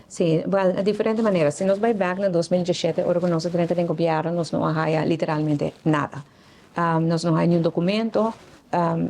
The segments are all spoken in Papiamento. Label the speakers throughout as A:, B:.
A: Si, well, na diferente manera. Si nos bay back na 2017, ora cu nos a drenta den gobierno, nos no a haya literalmente nada. Nos no haya ni un documento,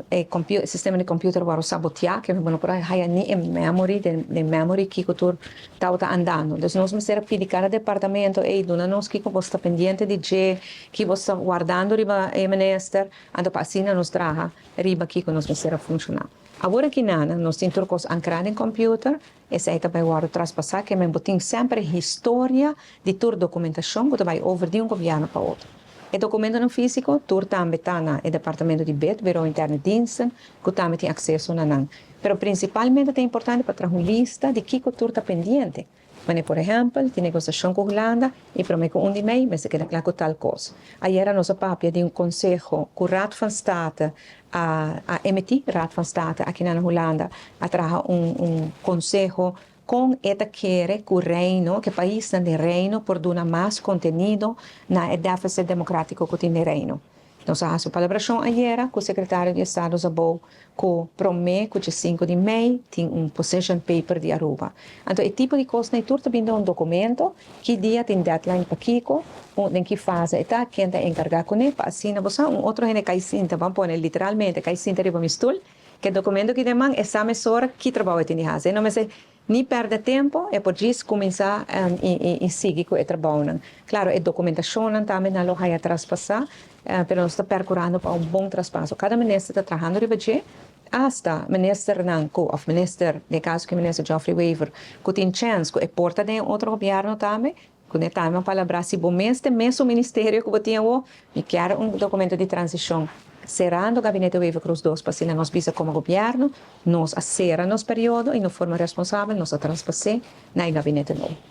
A: e sistema di computer a worde sabotea, cu bo no por a haya ni e memory, den memory kico tur tabata andando. Dus nos mester a pidi cada departamento: "Ey, duna nos kico bo ta pendiente di dje, kico bo ta wardando riba e minister", anto pa asina nos traha riba kico nos mester a funciona. Awor aki nada, nos tin tur cos ancra den computer, esey tambe wordo traspasa, kiermen bo tin semper historia di tur documentacion cu bay over di un gobierno pa otro. E documentonan fisico, tur tambe ta na e departamento di BID, Bureau Interne Diensten, cu tambe tin aceso na nan. Pero principalmente ta importante pa traha un lista di kico tur ta pendiente. Mas, por ehempel, tin negociacion cu Hulanda y prome cu 1 di mei, mester keda cla cu tal cos. Ayera nos a papia di un conseho cu Raad van State a emiti, Raad van State aki na Hulanda, a traha un conseho con e ta kere cu Reino, cu pais di Reino por duna mas contenido na deficit democratico cu tin den Reino. Nos a haci palabracion ayera cu e secretario di Estado Szabó cu prome cu 5 di mei tin un position paper di Aruba. Anto, e tipo di cos nan tur tambe un documento cu dia tin deadline pa kico, den ki fase ta, ken ta encarga cu ne, pa asina bo un otro hende cay sinta, ban pone literalmente, cay sinta riba mi stoel, cu e documento cu den man e sa mesora ki trabou tin di haci. No mester ni perde tempo e por cuminsa y sigui cu e trabou. Claro, e documentacion tambe nan lo haya traspasa, pero nos ta percurando pa un bon traspaso. Cada minister ta trahando riba dje, hasta ministernan cu, of minister, den caso cu minister Geoffrey Wever, cu tin chance cu e por ta den otro gobierno tambe, cu ne tambe palabra si bo mes mes ministerio cu tin o, mi kier un documento di transicion cerrando o gabinete Wever Croes 2 pa asina nos bisa como gobierno, nos a cera nos periodo y na forma responsabel nos a traspasa na gabinete nobo.